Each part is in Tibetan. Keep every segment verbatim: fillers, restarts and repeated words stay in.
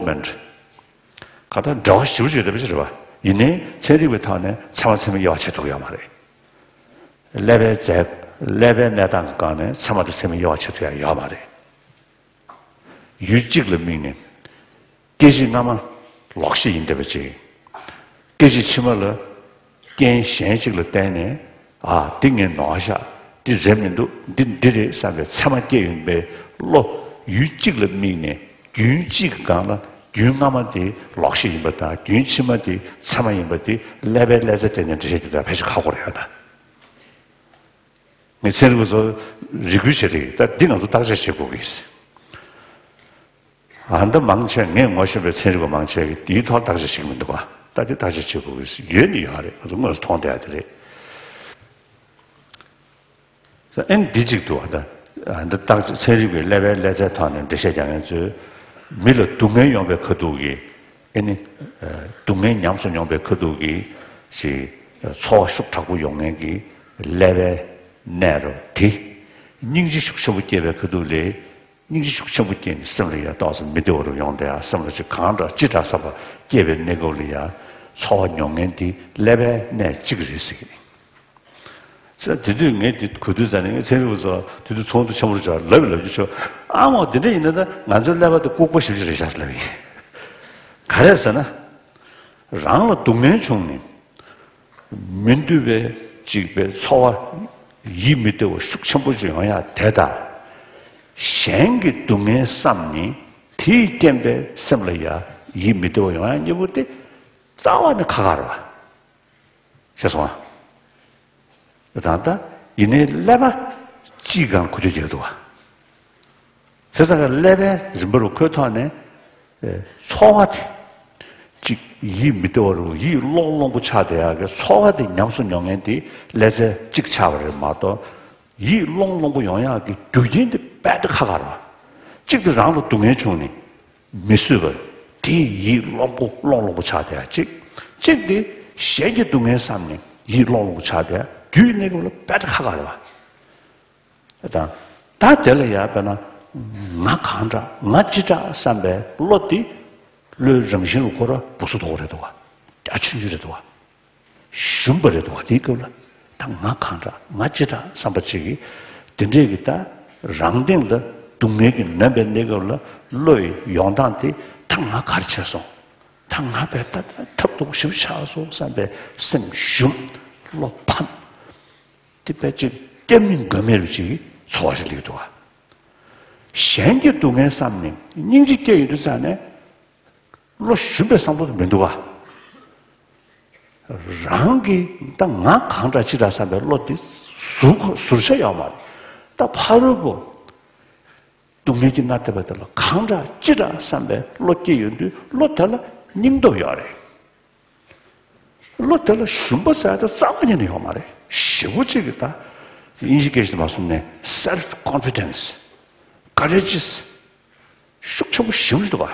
ཚོ་མེད། ག་ད་འབྲེལ་བ་ཞིབ་ཞིབ་རེད་པ་ཞིག་རེད་པ། ཡིན་ནའི་ཚན་རིག་པའི་ཐོག་ནས་ཚད་མ་ཚད་མའི་དབྱེ་བ་ཕྱེ་ཐུབ་ཡོད་མ་རེད། ཀླད་པའི་རྫས། ཀླད་པའི་གནས་སྟངས་ཀྱི་སྒང་ནས་ཚད་མ་དང་ཚད་མའི་དབྱེ་བ་ཕྱེ་ཐུབ་ཡ་ཡོད་མ་རེད། ཡུལ་གཅིག་ལ་དམིགས་ནས། སྐད་ཅིག་སྔ་མ་ལོག་ཤེས་ཡིན་བསྡད་པ་ཅིག་སྐད་ཅིག་ཕྱི་མ་ལ་རྐྱེན་གཞན་ཅིག་ལ་བརྟེན་ནས། ཨ། འདི་ངས་ནོར་ཤག་འདི་རེད་མི་འདུག་འདི་འདི་རེད་བསམ་པའི་ཚད་མ་སྐྱེ་ཡོང་པའི་བློ། ཡུལ་གཅིག་ལ་དམིགས་ནས་རྒྱུན་གཅིག་གི་སྒང་ལ་རྒྱུན་སྔ་མ་དེ་ལོག་ཤེས་ཡིན་པ་དང་རྒྱུན་ཕྱི་མ་དེ་ཚད་མ་ཡིན་པ་དེ་ཀླད་པའི་ཀླད་རྩ་དེ་ནས་འགྲེལ་བཤད་རྒྱག་ད་ཕལ་ཆེར་ཁག་པོ་རེད་ཡ་ད། ངས་ཚན་རིག་པ་ཚོ་རེ་སྐུལ་བྱེད་རེད་ད། འདི་ང་ཚོ་བརྟག་དཔྱད་བྱེད་དགོས་ཀྱི། ཨ། འདི་མང་ཆེ་ངས་ངོ་ཤེས་པའི་ཚན་རིག་པ་མང་ཆེ་གིས་དེའི་ཐོག་བརྟག་དཔྱད་བྱེད་ཀྱི་མི་འདུག་ག་ད་དེ་བརྟག་དཔྱད་བྱེད་དགོས་ཀྱི་ཡོད་ནི་ཡོད་རེད། ང་ཚོ་དངོས་སུ་མཐོང་བསྡད་ཡ་དེ་རེད། ཨེ་འདི་གཅིག་འདུག་ད། འདི་བརྟག་དཔྱད་ཚན་རིག་པའི་ཀླད་པའི་ཀླད་རྩའི་ཐོག་ནས་འགྲེལ་བཤད་རྒྱག་མཁན་ཚོས། མི་ལ་སྡུག་བསྔལ་ཡོང་བའི་ཁ་ཐུག་གི། ཨེ་ནི། སྡུག་བསྔལ་ཉམས་སུ་མྱོང་བའི་ཁ་ཐུག་གི། ཞིག་ཚོར་བ་ཤུགས་དྲག་པོ་ཡོང་མཁན་གྱི་ཀླད་པའི་གནས་རོ་དེ། སྙིང་རྗེ་ཤུགས་ཆེན་པོ་སྐྱེས་པའི་ཁ་ཐུག་ལ། སྙིང་རྗེ་ཤུགས་ཆེན་པོ་སྐྱེས་ནས་སེམས་ལ་ཡ་ཏོག་ཙམ་མི་བདེ་བ་རུ་ཡོང་དེ་ཡ། སེམས་ལ་ཅིག་གང་འདྲ་ཅི་འདྲ་བསམ་པ་སྐྱེས་པའི་གནས་སྐབས་ལ་ཡ། ཚོར་བ་མྱོང་མཁན་དེ་ཀླད་པའི་གནས་གཅིག་རེད་ཟེར་གྱི། ས་དེ་དུས་ངས་དེ་གོ་དུས་ཙ་ནས་ངས་ཚན་རིག་པ་ཚོ་དེ་དུས་ཚོགས་འདུ་ཆེན་པོ་རུ་བྱས་ལབ་ལབ་ཀྱི་ཆོག་ཨ་མ་དེ་འདྲ་ཡིན་ན་ད་ང་ཚོའི་ཀླད་པ་དེ་ལྐུགས་པ་ཞིག་རེད་ཤག་ལབ་ཡིན། ག་རེ་ཟེར་ན། རང་ལ་སྡུག་བསྔལ་བྱུང་ནས། མི་འདོད་པའི་ཅིག་པའི་ཚོར་བ། ཡིད་མི་བདེ་བ་ཤུགས་ཆེན་པོ་ཅིག་ཡོང་ཡ་དེ་དང་། གཞན་གྱི་སྡུག་བསྔལ་བསམ་ནས་དེའི་རྐྱེན་པས་སེམས་ལ་ཡ་ཡིད་མི་བདེ་བ་ཡོང་ཡ་གཉིས་པོ་དེ་རྩ་བ་ནས་ཁག་ཁག་རེད་པ། ཤེས་སོང་ཨ། ད་ལྟ་ཡིན་ནའི་ཀླད་པ་གཅིག་གང་ཁུ་ཆོ་རྒྱག་འདུག་བ། བྱས་ཙང་ཀླད་པའི་རིམ་པ་རུ་ཁོའི་ཐོག་ནས། ཚོར་བ་དེ། གཅིག་ཡིད་མི་བདེ་བ་རུ་ཡིད་ཀློང་ཀློང་པོ་ཆགས་བསྡད་ཡག་གི་ཚོར་བ་དེ་ཉམས་སུ་མྱོང་མཁན་དེ་ཀླད་རྩ་གཅིག་ཆགས་པ་རེད་མ་གཏོགས། ཡིད་ཀློང་ཀློང་པོ་ཡོང་ཡག་གི་རྒྱུ་རྐྱེན་དེ་རྦད་དེ་ཁག་ཁག་རེད་བ། གཅིག་དེ་རང་ལ་སྡུག་བསྔལ་བྱུང་ནས། མི་བཟོད་པ། དེ་ཡིད་ཀློང་པོ་ཀློང་ཀློང་པོ་ཆགས་བསྡད་ཡ་གཅིག་གཅིག་དེ་གཞན་གྱི་སྡུག་བསྔལ་བསམ་ནས་ཡིད་ཀློང་ཀློང་པོ་ཆགས་བསྡད་ཡ་རྒྱུ་ཡིན་ནའི་སྐབས་ལ་རྦད་དེ་ཁག་ཁག་རེད་བ། དང་། ད་དེ་ལ་ཡ་དཔེར་ན། ང་གང་འདྲ་ང་ཅི་འདྲ་བསམ་པའི་བློ་དེ། བློའི་རང་བཞིན་ལ་ཁོ་ར་སྦུ་སུ་དོག་རེད་འདུག་བ། རྒྱ་ཆུང་ཆུང་རེད་འདུག་བ། ཞུམ་པ་རེད་འདུག་བ། དེའི་སྐབས་ལ། ད་ང་གང་འདྲ་ང་ཅི་འདྲ་བསམ་པ་ཅིག་གིས། དེ་འདྲས་ཀྱི་ད་རང་སྟེང་ལ་སྡུག་བསྔལ་གྱིས་ནོན་པའི་གནས་སྐབས་ལ་བློ་ཡི་ཡོང་སྟངས་དེ། ད་ང་ག་རེ་བྱས་སོང་། ད་ང་དཔེ་ད་ད་ཐབས་སྡུག་ཞེ་པོ་ཆགས་སོང་བསམ་པའི་སེམས་ཞུམ། བློ་ཕམ། དེ་དཔེ་ཅིག་སྐྱབས་མེད་མགོན་མེད་རུ་ཅིག་ཚོར་བ་ཞིག་སླེབས་འདུག་བ། གཞན་གྱི་སྡུག་བསྔལ་བསམ་ནས་སྙིང་རྗེ་སྐྱེ་ཡོང་དུས་ཙ་ནས། བློ་ཞུམ་པའི་བསམ་བློ་དེ་མི་འདུག་བ། རང་གི་ད་ང་གང་འདྲ་ཅི་འདྲ་བསམ་པའི་བློ་དེ་ཟུར་ཁོ་ཟུར་བྱ་ཡོད་མ་རེད། ད་ཕ་རོལ་པོ་སྡུག་བསྔལ་གྱིས་མནར་བསྡད་པ་དེ་ལ་གང་འདྲ་ཅི་འདྲ་བསམ་པའི་བློ་སྐྱེ་ཡོང་དུས་བློ་དེ་ལ་སྙིང་སྟོབས་ཡོད་རེད། བློ་དེ་ལ་ཞུམ་པ་ཟེར་ཡ་དེ་རྩ་བ་ཉིད་ནས་ཡོད་མ་རེད། ཞེ་པོ་ཅིག་གི་ད་དབྱིན་ཇི་སྐད་ཞིག་མ་སོང་ནས་self confidence, courageous ཤུགས་ཆེན་པོ་ཞེ་པོ་ཅིག་འདུག་བ།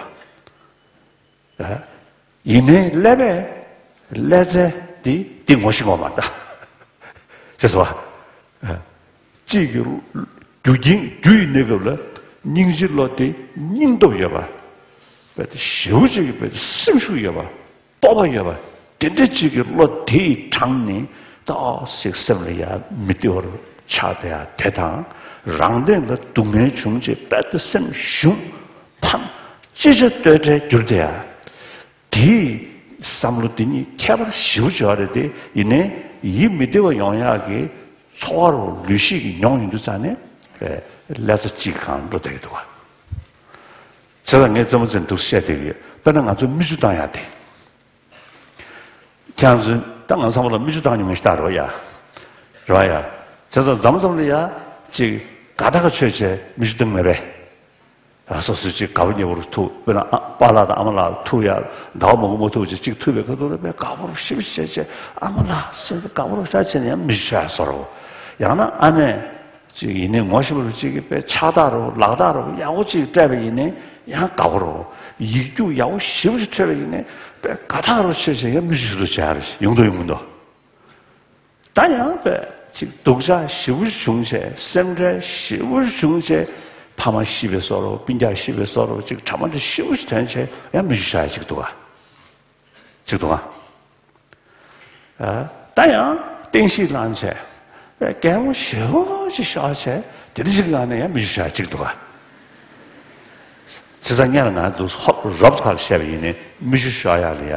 ཡིན་ནའི་ཀླད་པས་ཀླད་རྩ་འདི་འདི་ངོ་ཤེས་ངོ་མ་ད། ཅེས་སོ། གཅིག་གི་རྒྱུ་རྐྱེན་རྒྱུ་ཡི་གནས་སྐབས་ལ་སྙིང་རྗེ་བློ་དེ་སྙིང་སྟོབས་ཡོད་པ། དཔེ་དེ་ཞེ་པོ་ཅིག་གི་དཔེ་དེ་སེམས་ཤུགས་ཡོད་པ། སྤོབས་པ་ཡོད་པ། དེ་འདྲ་ཅིག་གི་བློ་དེ་ཡི་དྲངས་ནས་ཏོག་ཙམ་སེམས་ལ་ཡ་མི་བདེ་བར་ཆགས་བསྡད་ཡ་དེ་དང་། རང་སྟེང་ལ་སྡུག་བསྔལ་བྱུང་རྗེས་དཔེ་དེ་སེམས་ཞུམ་ཕམ། ཅི་བྱ་གཏོལ་བྲལ་གྱུར་བསྡད་ཡ། དེའི་བསམ་བློ་དེ་གཉིས་ཁྱད་པར་ཞེ་པོ་ཅིག་ཡོད་རེད་དེ། ཡིན་ནའི་ཡིད་མི་བདེ་བ་ཡོང་ཡག་གི་ཚོར་བ་རུ་ལུས་ཤེས་ཀྱིས་མྱོང་ཡོང་དུས་ཙ་ནས་ཀླད་རྩ་གཅིག་གང་འགྲོ་བསྡད་ཀྱི་འདུག་བ། བྱས་ཙང་ངས་རྩེད་མོ་རྩེ་ནས་འདུག་བཤད་བསྡད་ཀྱི་ཡོད། དཔེར་ན་ང་ཚོ་མིག་ཆུ་བཏང་ཡག་དེ། ཁྱེད་རང་ཚོས་ད་ང་ཚང་མ་ལ་མིག་ཆུ་བཏང་མྱོང་མཁན་ཞིག་རེད་བ་ཡ། རེད་བ་ཡ། བྱས་ཙང་མཚམས་མཚམས་ལ་ཡ། ཅིག་དགའ་ཐག་ཆོད་བྱས་མིག་ཆུ་བཏང་མེད་པས། ཨ། སོ་སོས་ཅིག་དགའ་པོ་ཉེ་པོ་རུ་ཐུག་དཔེར་ན་ཨ། པཱ་ལགས་དང་ཨ་མ་ལགས་ཐུག་ཡ། ཟླ་བ་མང་པོ་མ་ཐུག་ཅིག་ཅིག་ཐུག་པའི་ཁ་ཐུག་ལ་དཔེ་དགའ་པོ་རུ་ཞེ་པོ་བྱས་བྱས། ཨ་མ་ལགས་ཟེར་ཏེ་དགའ་པོ་རུ་ཤ་བྱས་ནས་ཡང་མིག་ཆུ་ཤོར་ཡ་བཟོ་འདྲ་བོ། ཡང་ན་ཨ་མས་ཅིག་ཡིན་ནའི་ངོ་ཤེས་པ་རུ་ཅིག་གིས་དཔེ་ཕྱག་རྟགས་རུ་ལག་རྟགས་རུ་ཡག་པོ་ཅིག་སྤྲད་པ་ཡིན་ནའི་ཡང་དགའ་པོ་རུ། ཡིག་རྒྱུགས་ཡག་པོ་ཞེ་པོ་ཅིག་འཕྲོད་པ་ཡིན་ནའི་དཔེ་དགའ་ཐག་རུ་ཆོད་བྱས་ཡང་མིག་ཆུ་ཤོར་དུ་བྱས་རེད། ཡོང་དོ་ཡོང་མི་འདུག་ད་ཡང་དཔེ་ཅིག་སྡུག་ཅག་ཞེ་པོ་བྱུང་བྱས། སེམས་ཁྲལ་ཞེ་པོ་བྱུང་བྱས། ཕ་མ་ཤི་བའི་བཟོ་འདྲ། སྤུན་ཀྱག་ཤི་བའི་བཟོ་འདྲ། ཅིག་ཕྲ་མ་འདི་ཞེ་པོ་ཞིག་ཐོན་བྱས་ཡང་མིག་ཆུ་ཤོར་ཡ་ཅིག་འདུག་ག་ཅིག་འདུག་ག་ཨ། ད་ཡང་བསྟན་བཤིག་ལངས་བྱས། ཨ། གད་མོ་ཞེ་པོ་ཅིག་ཤོར་བྱས། དེ་འདྲ་ཞིག་ལངས་ནས་ཡང་མིག་ཆུ་ཤོར་ཡ་ཅིག་འདུག་ག་བྱས་ཙང་སྔོན་ལ་ང་ཚོ་ཧོབ་རོབ་ཁ་ལ་བཤད་པ་ཡིན་ནའི་མིག་ཆུ་ཤོར་ཡ་ལ་ཡ།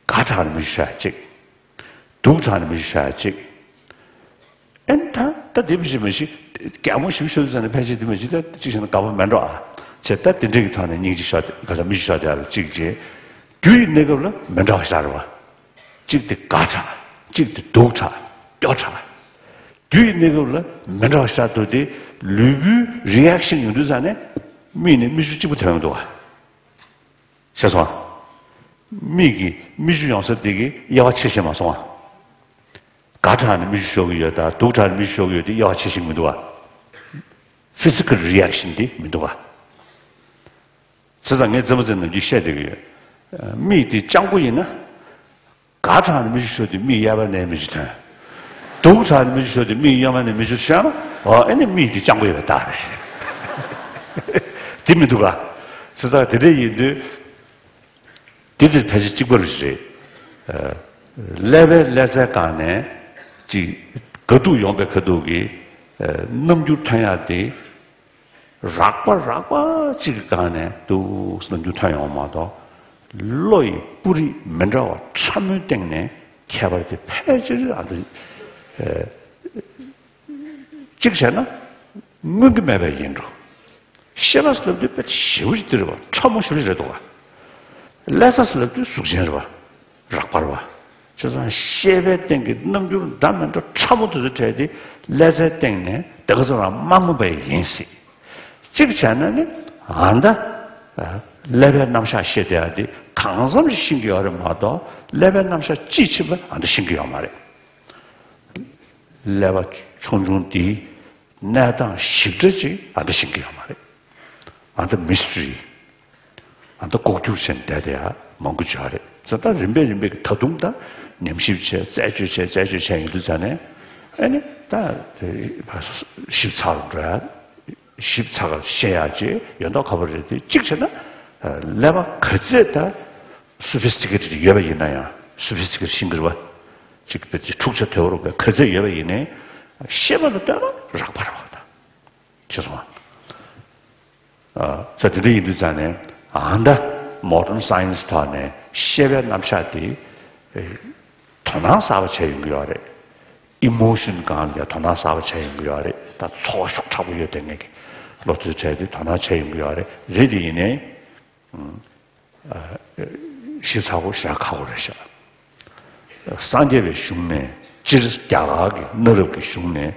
དགའ་དྲགས་ནས་མིག་ཆུ་ཤོར་ཡ་གཅིག་སྡུག་དྲགས་ནས་མིག་ཆུ་ཤོར་ཡ་གཅིག་ཨེ། ད་ད་དེ་མི་ཤེས་མི་ཤེས། གད་མོ་ཞིབ་ཤོར་ཙང་ནས་ཕལ་ཆེར་དེ་མི་ཤེས། ད་གཅིག་བྱས་ན་དགའ་པོ་མེད་འགྲོ་ཨ། བྱས་ད་དེ་འདྲ་གི་ཐོག་ནས་སྙིང་རྗེ་ཤོར་ཏེ་ག་ས་མིག་ཆུ་ཤོར་དེ་ཡ་ལ་གཅིག་བྱས། རྒྱུ་ཡི་གནས་སྐབས་ལ་མི་འདྲ་བ་ཤར་བ། གཅིག་དེ་དགའ་དྲགས། གཅིག་དེ་སྡུག་དྲགས། སྐྱོ་དྲགས། རྒྱུ་ཡི་གནས་སྐབས་ལ་མི་འདྲ་བ་ཤར་འདུག་སྟེ། ལུས་པོའི་རི་ཨེག་ཤན་ཡོང་དུས་ཙང་ནས་མིག་ནས་མིག་ཆུ་གཅིག་པུ་ཐོན་འདུག་བ། ཤེས་སོང་ཨ། མིག་གི་མིག་ཆུ་ཡོང་ས་དེ་གི་དབྱེ་བ་ཕྱེ་ཤེས་མ་སོང་ཨ། དགའ་དྲགས་ནས་མིག་ཆུ་ཤོར་གི་ཡོད་དང་སྡུག་དྲགས་ནས་མིག་ཆུ་ཤོར་གི་ཡོད་དེ་དབྱེ་བ་ཕྱེ་ཤེས་མི་འདུག་ཨ། ཕི་ཛི་ཀལ་རི་ཨེག་ཤན་དེ་མི་འདུག་ཨ། བྱས་ཙང་ངས་རྩེད་མོ་རྩེ་ནམ་རྒྱུན་བཤད་བསྡད་ཀྱི་ཡོད། མིག་དེ་སྤྱང་པོ་ཡིན་ན། དགའ་དྲགས་ནས་མིག་ཆུ་ཤོར་དུས་མིག་གཡས་པ་ནས་མིག་ཆུ་ཐོན། སྡུག་དྲགས་ནས་མིག་ཆུ་ཤོར་དུས་མིག་གཡོན་མ་ནས་མིག་ཆུ་ཤོར་ན། འོ། ཨེ་ནི་མིག་དེ་སྤྱང་པོ་ཡིན་པའི་རྟགས་རེད། དེ་མི་འདུག་ག་བྱས་ཙང་དེ་འདྲ་ཡིན་དུས། དེ་དེ་ཕལ་ཆེར་གཅིག་པ་རེད། ཨ། ཀླད་པའི་ཀླད་རྩའི་སྒང་ནས་ཅིག་དཀའ་སྡུག་ཡོང་པའི་ཁ་ཐུག་གི། ཨ། རྣམ་འགྱུར་ཐོན་ཡག་དེ། རགས་པ་རགས་པ་གཅིག་གི་སྒང་ནས་འདུག་སེ་རྣམ་འགྱུར་ཐོན་ཡོང་མ་གཏོགས། བློ་ཡི་སྤུ་རིས་མི་འདྲ་བ་ཕྲ་མོའི་སྟེང་ནས་ཁྱད་པར་དེ་ཕལ་ཆེར་ཨ་འདི། ཨེ། གཅིག་བྱས་ན་མངོན་གྱི་མེད་པ་ཡིན་འགྲོ། ཤེས་པ་ཟེར་དུས་དཔེ་ཞེ་པོ་ཅིག་འདི་རེད་བ། ཕྲ་མོ་ཞེ་པོ་ཅིག་རེད་འདུག་བ། ཀླད་རྩ་ཟེར་དུས་གཟུགས་ཅན་རེད་བ། རགས་པ་རེད་བ། བྱས་ཙང་ཤེས་པའི་སྟེང་གི་རྣམ་འགྱུར་འདྲ་མི་འདྲ་ཕྲ་མོ་དེ་ཚོ་འཕྲད་དེ་ཀླད་རྩའི་སྟེང་ནས་དེ་ག་ཚོད་རང་མ་མངོན་པ་ཡིན་སྲིད། གཅིག་བྱས་ན་ནི་ཨ་ད། ཀླད་པའི་རྣམ་གཞག་བཤད་བསྡད་ཡ་དེ་གང་འཚམ་ཞིག་ཤེས་ཀྱི་ཡོད་རེད་མ་གཏོགས་ཀླད་པའི་རྣམ་གཞག་དཔྱིས་ཕྱིན་པ་ཨ་ད་ཤེས་ཀྱི་ཡོད་མ་རེད། ཀླད་པ་ཆུང་ཆུང་འདིའི་གནས་སྟངས་ཞིབ་ཕྲ་ཅིག་ཨ་ད་ཤེས་ཀྱི་ཡོད་མ་རེད། ཨ་ད་མི་སི་ཊི་རི། ཨ་ད་ལྐོག་གྱུར་ཅན་བསྡད་དེ་ཡ་མང་པོ་ཅིག་ཡོད་རེད། ཙང་ད་རིམ་པས་རིམ་པས་ཀྱི་ད་དུང་ད་ཉམས་ཞིབ་བྱས། རྩད་གཅོད་བྱས། རྩད་གཅོད་བྱས་ཡོང་དུས་ཙང་ནས་ཨ་ནི་ད་ཞིབ་ཚགས་ལ་འགྲོ་ཡ། ཞིབ་ཚགས་ཀ་ཤེས་ཡག་ཅིག་ཡོད་མདོག་ཁ་པོ་རེད་དེ། གཅིག་བྱས་ན་ཀླད་པ་ག་ཚད་ད་སོ་ཕི་སི་ཊི་ཀེ་ཊེཌ་ཡོད་པ་ཡིན་ན་ཡང་། སོ་ཕི་སི་ཊི་ཀེ་ཊེཌ་ཤིང་གི་རེད་བ། གཅིག་དཔེ་དེ་འཁྲུག་ཆ་དོད་པོ་རུ་ག་ཚད་ཡོད་པ་ཡིན་ནའི་ཤེས་པ་ལ་ལྟོས་ན་རགས་པ་རེད་བ་ད། ཤེས་སོང་ང་། ཨ། ས་དེ་འདྲ་ཡིན་དུས་ཙང་ནས་ཨ་ད་མོ་ཌརན་སའེན་སི་ཐོག་ནས་ཤེས་པའི་རྣམ་གཞག་དེ་དོ་སྣང་གསར་པ་བྱས་ཡོང་གི་ཡོད་རེད། ཨི་མོ་ཤན་སྒང་ལ་ཡང་དོ་སྣང་གསར་པ་བྱས་ཡོང་གི་ཡོད་རེད། ད་ཚོར་བ་ཤུགས་དྲག་པོ་ཡོད་དེ་ངེད་ཀྱི་བློ་གཏོད་བྱས་ཏེ་དོ་སྣང་བྱས་ཡོང་གི་ཡོད་རེད། རེད་དེ་ཡིན་ནའི། ཨ། ཞིབ་ཚགས་པོ་ཞེ་དྲག་ཁག་པོ་རེད་ཤག་སངས་རྒྱས་པའི་གཞུང་ནས་སྤྱིར་རྒྱ་གར་གྱི་གནའ་རབས་ཀྱི་གཞུང་ནས་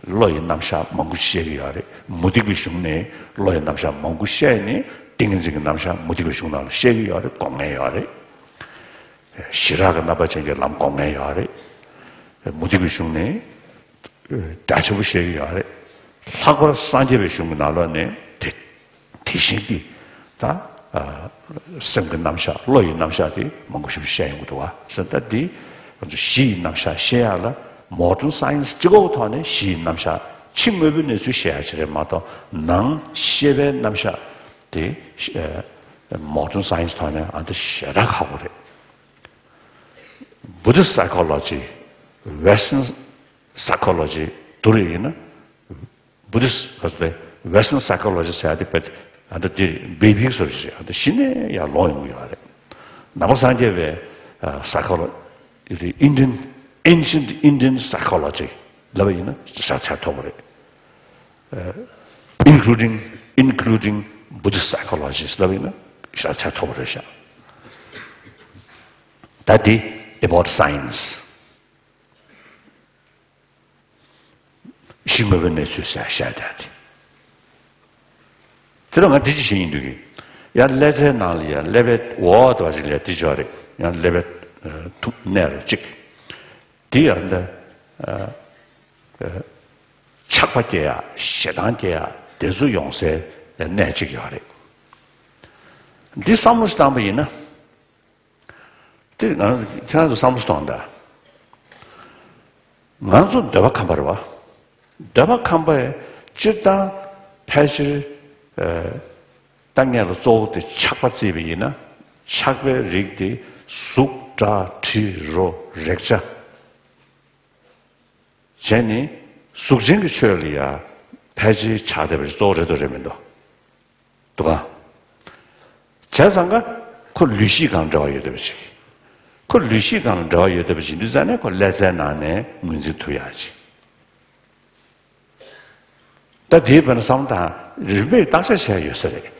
བློ་ཡི་རྣམ་གཞག་མང་པོ་བཤད་ཀྱི་ཡོད་རེད། མུ་སྟེགས་པའི་གཞུང་ནས་བློ་ཡི་རྣམ་གཞག་མང་པོ་བཤད་ནས་ཏིང་ངེ་འཛིན་གྱི་རྣམ་གཞག་མུ་སྟེགས་པའི་གཞུང་ནང་ལ་བཤད་ཀྱི་ཡོད་རེད། དགོངས་མཁན་ཡོད་རེད། ཞི་རགས་ཀྱི་རྣམ་པ་ཅན་གྱི་ལམ་དགོངས་མཁན་ཡོད་རེད། མུ་སྟེགས་པའི་གཞུང་ནས་རྒྱ་ཆེན་པོ་བཤད་ཀྱི་ཡོད་རེད། ལྷག་པར་སངས་རྒྱས་པའི་གཞུང་གི་ནང་ལོགས་ནས་དེ་དེ་བཞིན་གྱི་ད། ཨ། སེམས་ཀྱི་རྣམ་གཞག་བློ་ཡི་རྣམ་གཞག་དེ་མང་པོ་ཞིག་བཤད་ཡོང་གི་འདུག་བ། ཟེར་ད་འདི་ང་ཚོ་གཞི་ཡི་རྣམ་གཞག་བཤད་ཡག་ལ་མོ་ཌརན་སའེན་སི་སྤྱི་ཁོག་ཐོག་ནས་གཞི་ཡི་རྣམ་གཞག། ཕྱི་དངོས་པོའི་གནས་ཚུལ་བཤད་ཡག་ཅིག་རེད་མ་གཏོགས་ནང་ཤེས་པའི་རྣམ་གཞག་དེ་མོ་ཌརན་སའེན་སི་ཐོག་ནས་ཨ་འདི་ཞེ་དྲག་ཁག་པོ་རེད། Buddhist psychology, Western psychology བསྡུར་ཡིན་ན། Buddhist ག་ཚོད་པས་Western psychology ཟེར་ཡ་དེ་དཔེ་ཨ་ད་དེ་བེ་བིག་བཟོ་ཞིག་ཨ་ད་གཞི་ནས་ཡར་ལོག་ཡོང་གི་ཡོད་རེད། ནང་པ་སངས་རྒྱས་པའི་ཨ་psychology དེ་Indian, ancient Indian psychology ལབ་པ་ཡིན་ན་ཞེ་དྲག་ཚད་མཐོ་པོ་རེད། ཨ། including, including Buddhist psychology ལབ་པ་ཡིན་ན་ཞེ་དྲག་ཚད་མཐོ་པོ་རེད་ཤག་ད་དེ་about science གཞི་དངོས་པོའི་གནས་ཚུལ་ཟེར་བཤད་བསྡད་དེ། དེ་ལ་ང་འདི་ཅི་ཞིག་ཡིན་འདུག་གི། ཡང་ཀླད་རྩའི་ནང་ལ་ཡང་ཀླད་པའི་འོག་ཏུ་བ་ཞིག་ལ་འདི་འཇོག་རེད། ཡང་ཀླད་པའི་ཐུག་གནས་རེད་གཅིག་འདི་ཡང་འདི་ཆགས་པ་སྐྱེ་ཡག་ཞེ་སྡང་སྐྱེ་ཡག་དེ་ཚོ་ཡོང་སའི་གནས་གཅིག་ཡོད་རེད། འདི་བསམ་བློ་ཞིག་བཏང་པ་ཡིན་ན། དེ་ང་ཁྱེད་རང་ཚོ་བསམ་བློ་གཏོང་དང་། ང་ཚོ་འདོད་པ་ཁམས་པ་རེད་བ། འདོད་པ་ཁམས་པས་སྤྱིར་བཏང་ ཕལ་ཆེར་ཨ་ད་ངས་ལ་གཙོ་བོ་དེ་ཆགས་པ་བརྩིས་པ་ཡིན་ན། ཆགས་པའི་རིགས་དེ་གཟུགས་སྒྲ་དྲི་རོ་རེག་བྱ། བྱས་ནས་གཟུགས་ཅན་གྱི་ཆོས་ལ་ཡ་ཕལ་ཆེར་ཆགས་བསྡད་པ་ཞིག་གཙོ་བོ་རེད་འདུག་རེད་མི་འདུག་འདུག་ག་བྱས་ཙང་ཀ་ཁོ་ལུས་ཤེས་སྒང་འབྲེལ་བ་ཡོད་བསྡད་པ་ཞིག་ཁོ་ལུས་ཤེས་སྒང་ལ་འབྲེལ་བ་ཡོད་བསྡད་པ་ཞིག་འདུག་ཙང་ནས་ཁོ་ཀླད་རྩའི་ནང་ནས་ངོས་འཛིན་ཐུབ་ཡག་ཅིག་ད་དེའི་བར་ན་བསམ་བློ་བཏང་རིམ་པས་བརྟག་དཔྱད་བྱས་ཡོད་ས་རེད།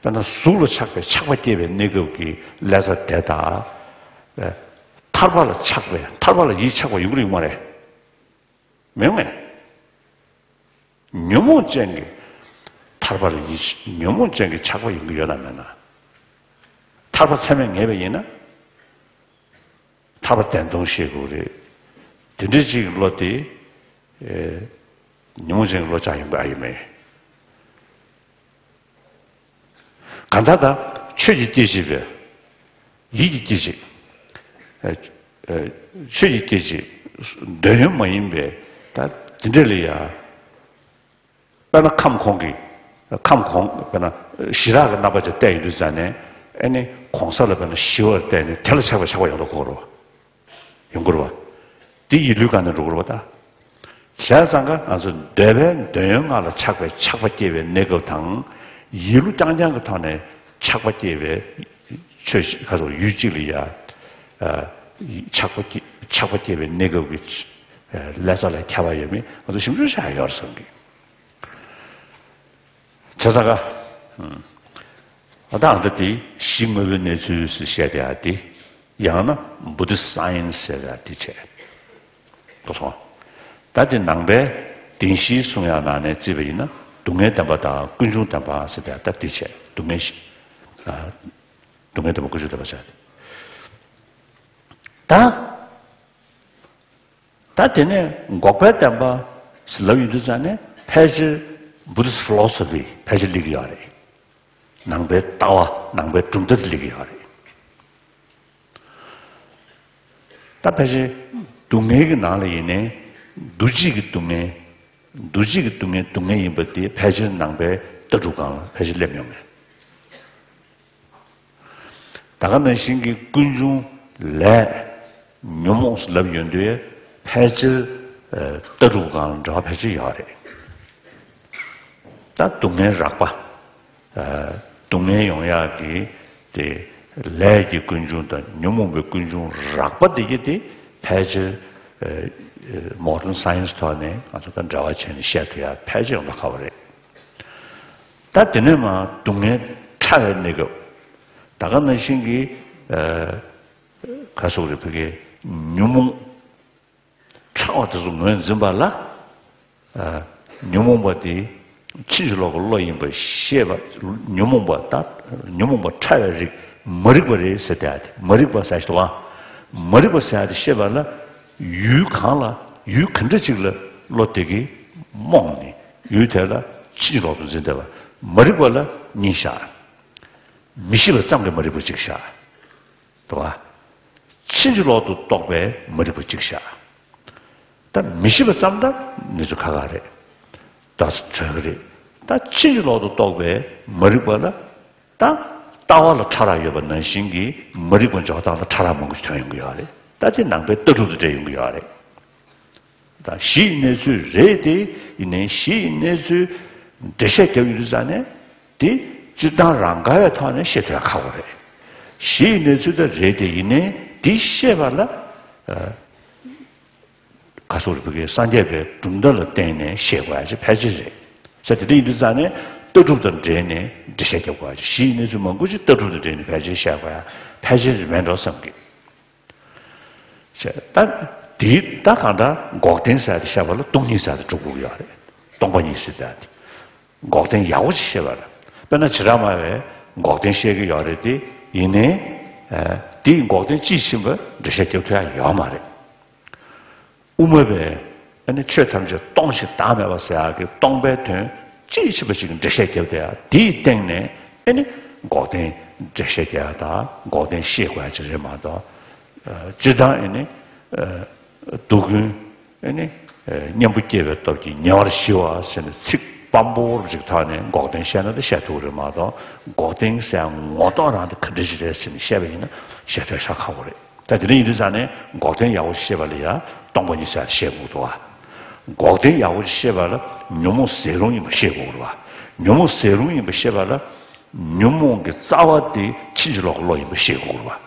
དཔེར་ན་གཟུགས་ལ་ཆགས་པའི་ཆགས་པ་སྐྱེ་བའི་གནས་སྐབས་ཀྱི་ཀླད་རྩ་དེ་དང་། ཐར་པ་ལ་ཆགས་པའི་ཐར་པ་ལ་ཡིད་ཆགས་པ་ཡོང་གི་རེད་ཡོང་མ་རེད། མི་ཡོང་ངས། ཉོན་མོངས་ཅན་གྱི་ཐར་པ་ལ་ཡིད་ཉོན་མོངས་ཅན་གྱི་ཆགས་པ་ཡོང་གི་ཡོད་ན་མེད་ན། ཐར་པ་ཚད་མས་ངེས་པ་ཡིན་ན། ཐར་པ་བདེན་སྟོང་ཤེས་དགོས་རེད། དེ་འདྲའི་ཅིག་བློ་དེ། ཨེ། ཉོན་མོངས་ཅན་གྱི་བློ་ཆགས་ཡོང་གི་ཨ་ཡོད་མེད། གང་ལྟར་ད་ཆོས་ཀྱི་སྐྱེ་མཆེད་པས། ཡིད་ཀྱི་སྐྱེ་མཆེད། ཨེ། ཨེ། ཆོས་ཀྱི་སྐྱེ་མཆེད། འདོད་ཡོན་མ་ཡིན་པའི་ད་དེ་འདྲ་ལ་ཡ། དཔེར་ན་ཁམས་གོང་གི། ཁམས་གོང་དཔེར་ན་ཞི་རགས་ཀྱི་རྣམ་པ་ཅིག་བལྟས་ཡོང་དུས་ཙང་ནས། ཨེ་ནི་གོང་ས་ལ་དཔེར་ན་ཞི་བར་བལྟས་ནས་དེ་ལ་ཆགས་པའི་ཆགས་པ་ཡོང་དུ་གོ་རུ་ཡོང་གི་རུ་བ། དེ་ཡིད་ལུས་གང་ནས་འགྲོ་གི་རུ་བ་ད། བྱས་ཙང་ཀ་ང་ཚོ་འདོད་པའི་འདོད་ཡོན་ལྔ་ལ་ཆགས་པའི་ཆགས་པ་སྐྱེ་བའི་གནས་སྐབས་དང་། ཡིད་བློ་རྐྱང་རྐྱང་གི་ཐོག་ནས་ཆགས་པ་སྐྱེ་བའི་ཆོས་ཤིག་ག་སོགས་ཡུལ་གཅིག་ལ་ཡ། ཨ། ཆགས་པ་སྐྱེ་ཆགས་པ་སྐྱེ་བའི་གནས་སྐབས་ཀྱི་ཀླད་རྩ་ལ་ཁྱད་པར་ཡོད་མེད་ང་ཚོ་ཞིབ་འཇུག་བྱ་ཡ་ཡོད་བསམ་གི། བྱས་ཙང་ཀ་ཨ་ད་ཨ་ད་དེ་གཞི་དངོས་པོའི་གནས་ཚུལ་ཟེར་བཤད་དེ་ཨ་དེ། ཡང་ན་Buddhist science ཟེར་ཡ་དེ་བྱས། གོ་སོང་། ད་དེ་ནང་པའི་བདེན་བཞིའི་གསུང་ཡག་ནང་ནས་བརྩིས་པ་ཡིན་ན་སྡུག་བསྔལ་བདེན་པ་དང་ཀུན་འབྱུང་བདེན་པ་ཟེར་ཏེ་ད་དེ་བྱས་སྡུག་བསྔལ་ཞི། ཨ། སྡུག་བསྔལ་བདེན་པ་ཀུན་འབྱུང་བདེན་པ་ཟེར་ཏེ། ད། ད་དེ་ནས་འགོག་པའི་བདེན་པ་ཟེར་ལབ་ཡོང་དུས་ཙང་ནས་ཕལ་ཆེར་Buddhist philosophy ཕལ་ཆེར་སླེབས་ཀྱི་ཡོད་རེད། ནང་པའི་ལྟ་བ་ནང་པའི་གྲུབ་མཐའ་དེ་སླེབས་ཀྱི་ཡོད་རེད། ད་ཕལ་ཆེར་སྡུག་བསྔལ་གྱི་ནང་ལ་ཡིན་ནའི་འདུ་བྱེད་ཀྱི་སྡུག་བསྔལ། འདུ་བྱེད་ཀྱི་སྡུག་བསྔལ་སྡུག་བསྔལ་ཡིན་པ་དེ་ཕལ་ཆེར་ནང་པའི་ལྟ་གྲུབ་སྒང་ལ་ཕལ་ཆེར་སླེབས་མྱོང་མེད། ད་ག་ནང་བཞིན་གྱི་ཀུན་འབྱུང་ལས་ཉོན་མོངས་སུ་ལབ་ཡོང་དུས་ཕལ་ཆེར་ལྟ་གྲུབ་སྒང་ལ་འབྲེལ་བ་ཕལ་ཆེར་ཡོད་རེད། ད་སྡུག་བསྔལ་རགས་པ། སྡུག་བསྔལ་ཡོང་ཡག་གི་དེ་ལས་ཀྱི་ཀུན་འབྱུང་དང་ཉོན་མོངས་པའི་ཀུན་འབྱུང་རགས་པ་དེ་གྱད་དེ་ཕལ་ཆེར་modern science ཐོག་ནས་ང་ཚོ་དང་འབྲེལ་བ་བྱས་ནས་བཤད་ཐུབ་ཡག་ཕལ་ཆེར་ཡོང་ད་ཁག་པོ་རེད། ད་དེ་ནས་མ་སྡུག་བསྔལ་ཕྲ་བའི་གནས་སྐབས། ད་ག་ནང་བཞིན་གྱི་ཁ་སོག་རེ་ཕ་གི་ཉོན་མོངས་ཕྲ་བ་དེ་ཚོ་ངོས་འཛིན་པ་ལ། ཉོན་མོངས་པ་དེ་ཕྱིན་ཅི་ལོག་གི་བློ་ཡིན་པ་ཤེས་པ། ཉོན་མོངས་པ་ད་ཉོན་མོངས་པ་ཕྲ་བའི་རིགས་མ་རིག་པ་རེད་ཟེར་ཏེ་ཨ་དེ་མ་རིག་པ་ཟེར་ཞིག་འདུག་ཨ། མ་རིག་པ་ཟེར་ཡ་དེ་ཤེས་པ་ལ་ཡུལ་གང་ལ་ཡུལ་ག་འདྲ་ཅིག་ལ་བློ་དེ་གིས་རྨོངས་ནས་ཡུལ་དེ་ལ་ཕྱིན་ཅི་ལོག་ཏུ་འཛིན་བསྡད་པ། མ་རིག་པ་ལ་གཉིས་བཞག་མི་ཤེས་པ་ཙམ་གྱི་མ་རིག་པ་གཅིག་བཞག་འདུག་ག་ཕྱིན་ཅི་ལོག་ཏུ་རྟོག་པའི་མ་རིག་པ་གཅིག་བཞག་ད་མི་ཤེས་པ་ཙམ་ད་གནས་ཚུལ་ཁག་ཁག་རེད། ད་གྲོལ་གི་རེད། ད་ཕྱིན་ཅི་ལོག་ཏུ་རྟོག་པའི་མ་རིག་པ་ལ་ད་ལྟ་བ་ལ་ཕྲ་རགས་ཡོད་པ་ནང་བཞིན་གྱི་མ་རིག་པ་འཇོག་སྟངས་ལ་ཕྲ་རགས་མང་པོ་ཞིག་ཐོན་ཡོང་གི་ཡོད་རེད། ད་དེ་ནང་པའི་ལྟ་གྲུབ་དང་འབྲེལ་ཡོང་གི་ཡོད་རེད། ད་གཞི་ཡི་གནས་ཚུལ་རེད་དེ་ཡིན་ནའི་གཞི་ཡི་གནས་ཚུལ་འགྲེལ་བཤད་རྒྱབ་ཡོང་དུས་ཙང་ནས་དེ་སྤྱིར་བཏང་རང་ག་བའི་ཐོག་ནས་ཤེས་ཐུབ་ཡ་ཁག་པོ་རེད། གཞི་ཡི་གནས་ཚུལ་ད་རེད་དེ་ཡིན་ནའི་དེ་ཤེས་པ་ལ། ག་སོག་རིག་པའི་སངས་རྒྱས་པའི་གྲུབ་མཐའ་ལ་བརྟེན་ནས་བཤད་དགོས་ཡ་ཅིག་ཕལ་ཆེར་རེད། ས་དེ་འདྲ་ཡིན་དུས་ཙང་ནས་ལྟ་གྲུབ་དང་འབྲེལ་ནས་འགྲེལ་བཤད་རྒྱབ་དགོས་ཡ་ཅིག་གཞི་ཡི་གནས་ཚུལ་མང་པོ་ཅིག་ལྟ་གྲུབ་དང་འབྲེལ་ནས་ཕལ་ཆེར་བཤད་དགོས་ཡ་ཕལ་ཆེར་མེད་འགྲོ་བསམ་གི། ད་དེ་ད་གང་ལྟར་འགོག་བདེན་ཟེར་ཡ་དེ་བཤད་པ་ལ་སྟོང་ཉིད་ཟེར་ཡ་དེ་གྲུབ་དགོས་ཀྱི་ཡོད་རེད། སྟོང་པ་ཉིད་ཟེར་ཡ་དེ། འགོག་བདེན་ཡག་པོ་ཅིག་བཤད་པ་རེད། དཔེར་ན་བྱེ་བྲག་སྨྲ་བས་འགོག་བདེན་བཤད་ཀྱི་ཡོད་རེད་དེ་ཡིན་ནའི། དེའི་འགོག་བདེན་དཔྱིས་ཕྱིན་པ་འགྲེལ་བཤད་རྒྱབ་ཐུབ་ཡ་ཡོད་མ་རེད། དབུ་མ་པས་ཨ་ནི་ཆོས་ཐམས་ཅད་སྟོང་ཞིང་བདག་མེད་པ་ཟེར་ཡག་གི་སྟོང་པའི་དོན་དཔྱིས་ཕྱིན་པ་ཞིག་གི་འགྲེལ་བཤད་རྒྱབ་བསྡད་ཡ་དེའི་སྟེང་ནས་ཨ་ནི་འགོག་བདེན་འགྲེལ་བཤད་རྒྱག་ཡ་དང་འགོག་བདེན་བཤད་དགོས་ཡ་ཅིག་རེད་མ་གཏོགས། སྤྱིར་བཏང་ཨ་ནི་སྡུག་ཀུན་ཨ་ནི་གཉེན་པོ་སྐྱེས་པའི་སྟོབས་ཀྱིས་ཉེ་བར་ཞི་བ་ཟེར་ནས་ཚིག་ དཔང་པོ་རུ་ཅིག་ཐོག་ནས་འགོག་བདེན་བཤད་ན་དེ་བཤད་ཐུབ་རེད་མ་གཏོགས། འགོག་བདེན་ཟེར་ངོ་ཐོག་རང་དེ་ག་འདྲ་ཞིག་རེད་ཟེར་ནས་བཤད་པ་ཡིན་ན་བཤད་ཐུབ་ཤག་ཁག་པོ་རེད། ད་དེ་འདྲ་ཡིན་དུས་ཙང་ནས་འགོག་བདེན་ཡག་པོ་ཞིག་བཤད་པ་ལ་ཡ་སྟོང་པ་ཉིད་ཟེར་བཤད་དགོས་འདུག་བ། འགོག་བདེན་ཡག་པོ་ཞིག་བཤད་པ་ལ་ཉོན་མོངས་ཟད་རུང་ཡིན་པ་བཤད་དགོས་རེད་བ། ཉོན་མོངས་ཟད་རུང་ཡིན་པ་བཤད་པ་ལ། ཉོན་མོངས་ཀྱི་རྩ་བ་དེ་ཕྱིན་ཅི་ལོག་གི་བློ་ཡིན་པ་ཤེས་དགོས་རེད་བ།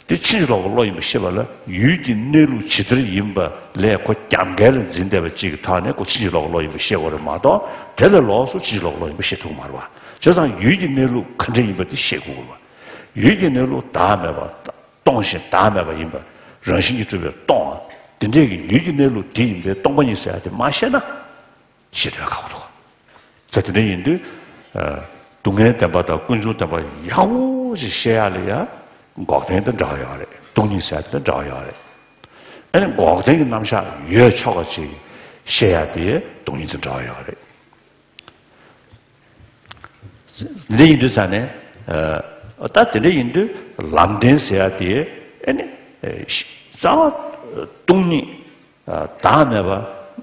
དེ་ཕྱིན་ཅི་ལོག་གི་བློ་ཡིན་པ་ཤེས་པ་ལ་ཡུལ་གྱི་གནས་ལུགས་ཇི་ལྟར་ཡིན་པ་ལས་ཁོ་རྒྱབ་འགལ་ལ་འཛིན་བསྡད་པ་གཅིག་གི་ཐོག་ནས་ཁོ་ཕྱིན་ཅི་ལོག་གི་བློ་ཡིན་པ་ཤེས་དགོས་རེད་མ་གཏོགས། དེ་ལས་ལོགས་སུ་ཕྱིན་ཅི་ལོག་གི་བློ་ཡིན་པ་ཤེས་ཐུབ་མ་རེད་བ། བྱས་ཙང་ཡུལ་གྱི་གནས་ལུགས་ག་འདྲ་ཡིན་པ་དེ་ཤེས་དགོས་རེད་བ། ཡུལ་གྱི་གནས་ལུགས་བདག་མེད་པ། སྟོང་ཞིང་བདག་མེད་པ་ཡིན་པ། རང་བཞིན་གྱིས་གྲུབ་པའི་སྟོང་། དེ་འདྲས་ཀྱི་ཡུལ་གྱི་གནས་ལུགས་དེ་ཡིན་པའི་སྟོང་པ་ཉིད་ཟེར་ཡ་དེ་མ་ཤེས་ན། ཤེས་འདོད་ཁག་པོ་འདུག་ཙེ་དེ་འདྲ་ཡིན་དུས། ཨ། སྡུག་བསྔལ་བདེན་པ་དང་ཀུན་འབྱུང་བདེན་པ་ཡག་པོ་ཞིག་ཤེས་ཡ་ལ་ཡ། འགོག་བདེན་དང་འདྲ་བ་ཡོད་རེད། སྟོང་ཉིད་ཟེར་ཡ་དེ་དང་འདྲ་བ་ཡོད་རེད། ཨ་ནི་འགོག་བདེན་གྱི་རྣམ་གཞག་ཡོད་ཆོག་པ་ཅིག་ཤེས་ཡ་དེ་སྟོང་ཉིད་དང་འདྲ་བ་ཡོད་རེད། འདི་འདྲ་ཡིན་དུས་ཙང་ནས། ཨ། ད་དེ་འདྲ་ཡིན་དུས་ལམ་བདེན་ཟེར་ཡ་དེ་ཨ་ནི། ཨ། རྩ་བ་སྟོང་ཉིད། ཨ། བདག་མེད་པ་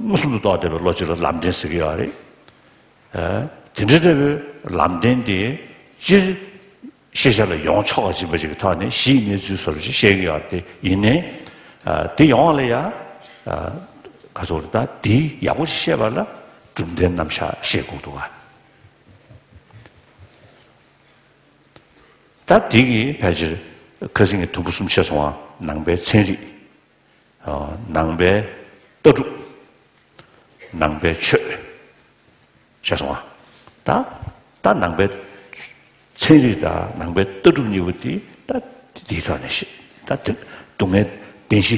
མངོན་སུམ་དུ་རྟོགས་བསྡད་པའི་བློ་ཅིག་ལ་ལམ་བདེན་ཟེར་གྱི་ཡོད་རེད། ཨ། དེ་འདྲ་འདྲ་བོའི་ལམ་བདེན་དེ་སྤྱིར་ཤེས་བྱ་ལ་ཡོང་ཆོག་པ་ཅིག་པ་ཅིག་གི་ཐོག་ནས་གཞི་ཡི་གནས་ཚུལ་བཟོ་འདྲ་ཅིག་བཤད་ཀྱི་ཡོད་རེད། དེ་ཡིན་ནའི། ཨ། དེ་ཡོང་བ་ལ་ཡ། ཨ། ག་ཚོད་རེད། ད་དེ་ཡག་པོ་ཞིག་ཤེས་པ་ལ་གྲུབ་མཐའི་རྣམ་གཞག་ཤེས་དགོས་འདུག་ག་ད་དེ་གིས་ཕལ་ཆེར་ཁ་སང་གི་དུམ་བུ་གསུམ་ཕྱེ་སོང་བ། ནང་པའི་ཚན་རིག་ཨ། ནང་པའི་ལྟ་གྲུབ། ནང་པའི་ཆོས། ཤེས་སོང་ཨ། ད། ད་ནང་པའི་ཚན་རིག་དང་ནང་པའི་ལྟ་གྲུབ་གཉིས་པོ་དེ་ད་དེའི་ཐོག་ནས་ཤེས། ད་དེ་སྡུག་བསྔལ་བདེན་བཞི།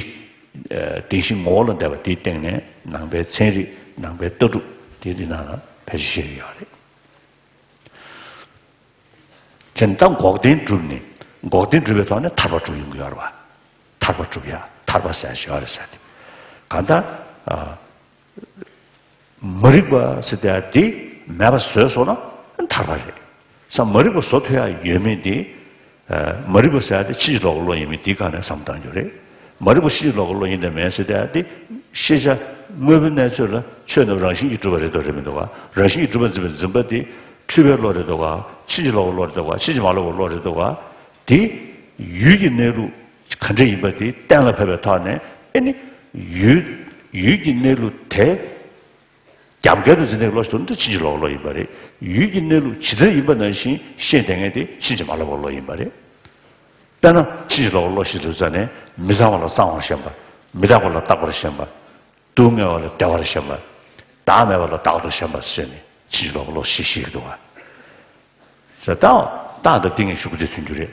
ཨ། བདེན་བཞི་ངོ་བོ་ལ་འདས་པ་དེའི་སྟེང་ནས་ནང་པའི་ཚན་རིག་ནང་པའི་ལྟ་གྲུབ་དེ་འདི་ནང་ལ་ཕལ་ཆེར་ཤེས་ཀྱི་ཡོད་རེད། དེ་ནི་ད་འགོག་བདེན་གྲུབ་ནས། འགོག་བདེན་གྲུབ་པའི་ཐོག་ནས་ཐར་པ་གྲུབ་ཡོང་གི་ཡོད་རེད་བ། ཐར་པ་གྲུབ་ཡ། ཐར་པ་ཟེར་ཡ་ཞིག་ཡོད་རེད་ཟེར་ཏེ། གང་ལྟར། ཨ། མ་རིག་པ་ཟེར་དེ་དེ་མེད་པ་བཟོས་སོང་ན་ཐར་པ་རེད། ས་མ་རིག་པ་བཟོ་ཐུབ་ཡ་ཡོད་མེད་དེ། ཨ། མ་རིག་པ་ཟེར་ཡ་དེ་ཕྱིན་ཅི་ལོག་གི་བློ་ཡིན་མིན་དེའི་སྒང་ནས་བསམ་བློ་བཏང་རྒྱུ་རེད། མ་རིག་པ་ཕྱིན་ཅི་ལོག་གི་བློ་ཡིན་དང་མིན་ཟེར་དེ་ཡ་དེ་ཤེས་བྱ་དངོས་པོའི་གནས་ཚུལ་ལ་ཆོས་རྣམས་རང་བཞིན་གྱིས་གྲུབ་པ་རེད་དོ་རེད་མི་འདུག་ག་རང་བཞིན་གྱིས་གྲུབ་པར་འཛིན་པའི་འཛིན་པ་དེ་འཁྲུལ་པའི་བློ་རེད་འདུག་ག་ཕྱིན་ཅི་ལོག་གི་བློ་རེད་འདུག་ག་ཕྱིན་ཅི་མ་ལོག་པའི་བློ་རེད་འདུག་ག་དེ་ཡུལ་གྱི་གནས་ལུགས་ག་འདྲ་ཡིན་པ་དེ་གཏན་ལ་ཕབ་པའི་ཐོག་ནས། ཨེ་ནི། ཡུལ། ཡུལ་གྱི་གནས་ལུགས་དེ། རྒྱབ་འགལ་དུ་འཛིན་ནས་བློ་ཞིག་འདུག་ན་དེ་ཕྱིན་ཅི་ལོག་གི་བློ་ཡིན་པ་རེད། ཡུལ་གྱི་གནས་ལུགས་ཇི་ལྟར་ཡིན་པ་ནང་བཞིན་ཤེས་བསྡད་མཁན་དེ་ཕྱིན་ཅི་མ་ལོག་པའི་བློ་ཡིན་པ་རེད། དཔེར་ན་ཕྱིན་ཅི་ལོག་པའི་བློ་ཞིག་འདུག་ས་ནས་མི་གཙང་བ་ལ་གཙང་བར་ཞེན་པ། མི་རྟག་པ་ལ་རྟག་པར་ཞེན་པ། སྡུག་བསྔལ་བ་ལ་བདེ་བར་ཞེན་པ། བདག་མེད་པ་ལ་བདག་ཏུ་ཞེན་པ་ཟེར་ནས་ཕྱིན་ཅི་ལོག་པའི་བློ་ཞིག་ཤེས་ཀྱི་འདུག་བ། ཟེར་ད། ད་ད་འདི་ངས་ཞུ་རྒྱུ་དེ་མཚོན་རྒྱུ་རེད།